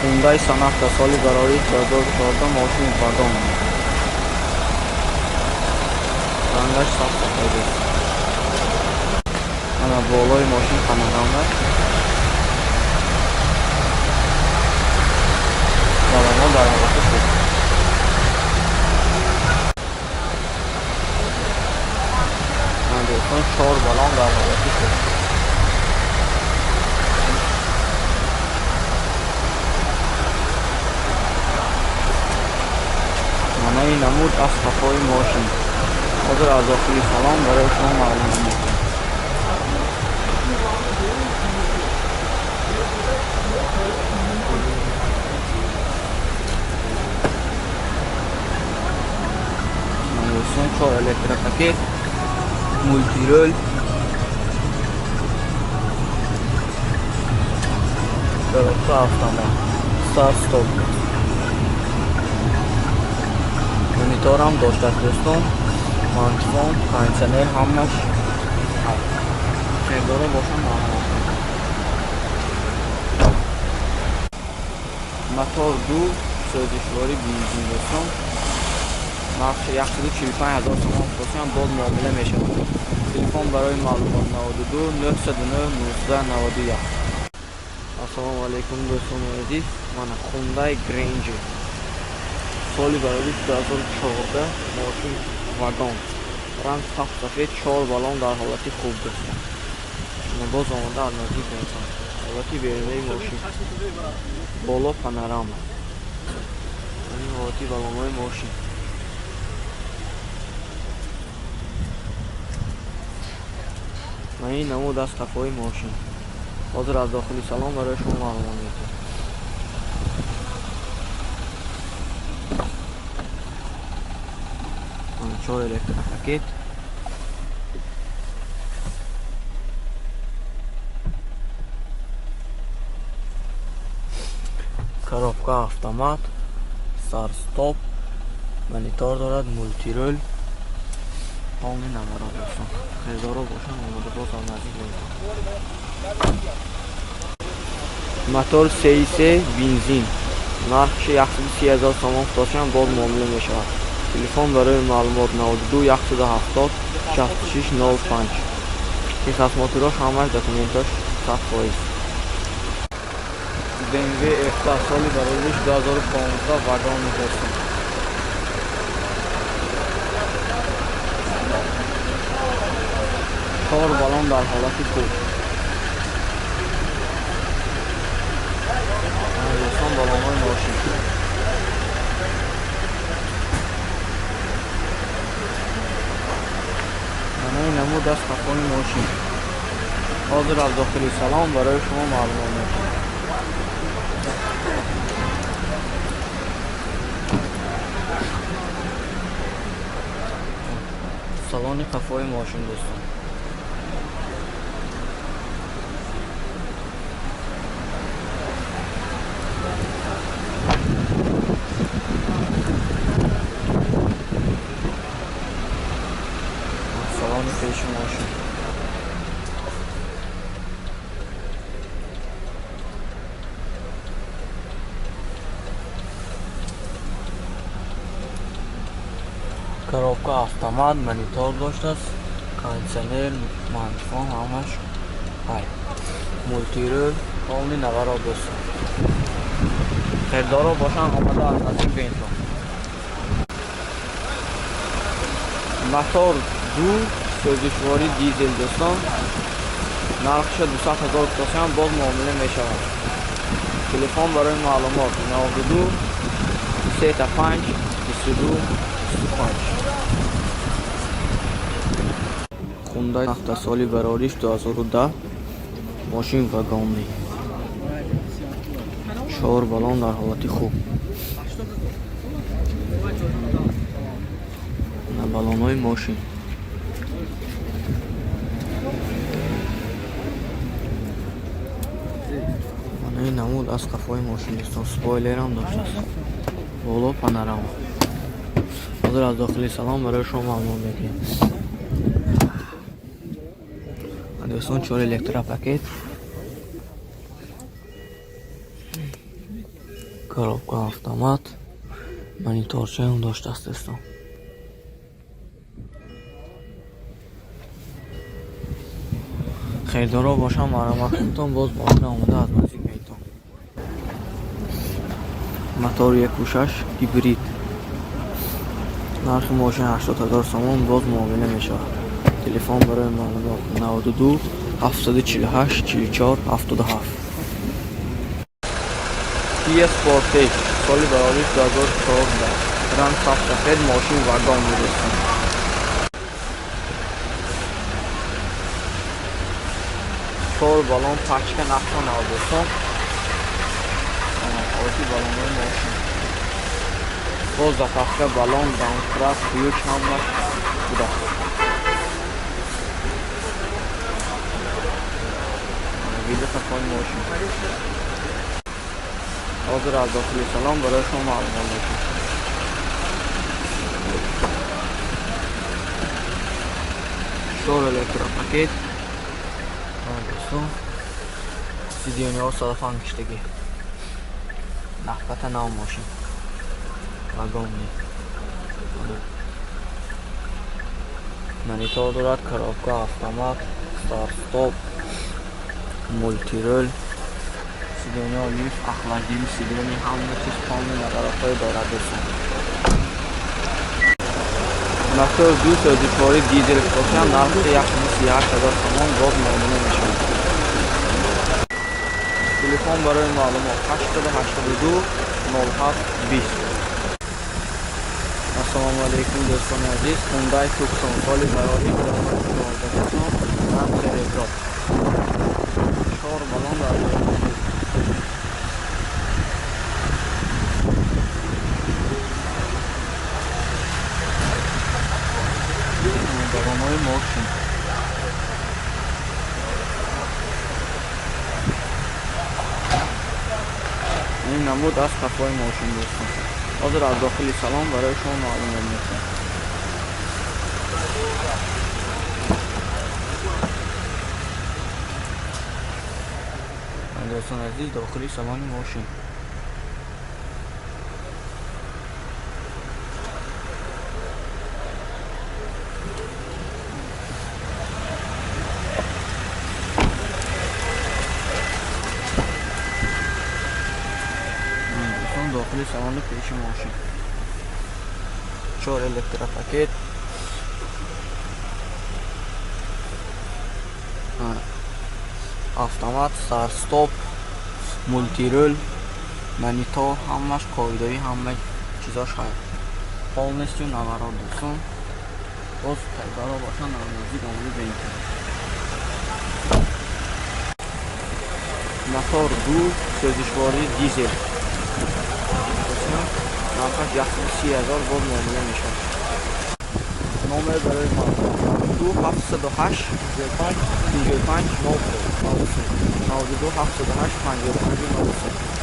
Хундай Соната соли барори 2014, мошини вагон. Рангаш сабз сафед аст. Ана болои мошин панорама. Балонҳо дар ҳолати хуб. Дӯстон, чор балон дар ҳолати хуб. Манаи намуд аз қафои мошин. Ҳозир аз дохили салон барои шумо маълум мекунам. Дӯстон, чор электропакет, мултирол, коробка автомат, старт стоп. Мониторам доштааст дӯстон, магнитофон, кондитсионер ҳамаш ҳаст. Хелдоро бошам маълум. Мотор 2, сӯзишворӣ бензин дӯстон. Нархи 145 000 сомон бошам боз муомила мешавад. Телефон барои маълумот 92 909 19 91. Ассалому алайкум дӯстони азиз. Мана Hyundai Grandeur. Соли барои 2014, мошин вагон. Ранг сабз сафед, чор балон дар ҳолати хуб дӯстон. Боз омода аз наздик мебинам. Ҳолати берунаи мошин. Боло панорама. Ин ҳолати балонҳои мошин. Ва ин намуд аз қафои мошин. Ҳозир аз дохили салон барои шумо маълумот медиҳам. Чор электропакет. Коробка автомат, старт-стоп, монитор дорад, мултирол, полный наворот дӯстон. Хелдоро бошам омода боз аз наздик мебинам. Мотор 3.3 бензин. Нархи 130 000 сомон бошам боз муомила мешавад. Телефон барои маълумот 92 170 66 05. Техосмотрош ҳамаш документош 100%. BMW F10 соли барои 2015, вагон дӯстон. Чор балон дар ҳолати хуб. Дӯстон, балонҳои мошин. Манаи намуд аз қафои мошин. Ҳозир аз дохили салон барои шумо маълумот мекунам. Салони қафои мошин дӯстон. Салони пеши мошин. Коробка автомат, монитор доштааст, кондитсионер, магнитофон ҳамаш ҳай. Мултирол, полный наворот дӯстон. Хелдоро бошам омода аз наздик бинтон. Мотор 2, сӯзишворӣ дизел дӯстон. Нархша 200 000 бошам боз муомила мешавад. Телефон барои маълумот 92 35 22 25. Хундай Соната соли барориш 2010, мошин вагонӣ. Чор балон дар ҳолати хуб. Балонҳои мошин. Манаи намуд аз қафои мошин дӯстон. Спойлерам доштааст. Боло панорама. Ҳозир аз дохили салон барои шумо маълумот медиҳем. Дӯстон, чор электропакет. Коробка автомат, мониторчаам доштааст, дӯстон. Харидоро бошам, марҳамат кунтон, боз мошина омода аз наздик метон. Мотор 1.6 гибрид. Нархи мошин 80 000 сомон, боз муомила мешавад. Телефон барои маълумот 92 748 44 77. Kia Sportage, соли баровариш 2014, ранг саф-сафед, мошин вагон, дӯстон. Чор баллон, пачка нақша нав, дӯстон. Оти баллонҳои мошин. Боз запаска, баллон, домкрат, ключ ҳамаш будааст. Видео қафои мошин. Ҳозир аз дохили салон барои шумо маълумот мекунам. Чор электропакет. Дӯстон, сиденьяҳо салафан киштагӣ. Нахбата нав мошин. Вагонни. Монитор дорад, коробка автомат, старт-стоп, мультирул, сиденьяҳо лифт, охлаждение сиденья, ҳама чиз полный наворотҳое дорад, дӯстон. Мотор ду сӯзишворӣ дизел бошад, нархи 138 000 сомон, боз муомила мешавад. Телефон барои маълумот 882 07 20. Ассалому алайкум, дӯстони азиз. Hyundai Tucson, соли барори 2014, дӯстон, ранг серебро. Чор баллон дар ҷои мошин. Баллонҳои мошин. Ин намуд аз қафои мошин, дӯстон. Ҳозир аз дохили салон барои шумо маълумот мекунам. Дӯстони азиз, дохили салони мошин. Дохили салони пеши мошин. Чор электропакет. Автомат, старт-стоп, мультирул, монитор, ҳамаш қоидаи, ҳама чизош ҳаст. Полностью наворот, дӯстон. Боз харидоро бошанд, дар наздик омода бинед. Мотор ду сӯзишворӣ дизел. Нархаш 130 000, боз муомила мешавад. Номер барои маълумот 2 708 55 93 92 708 55 93.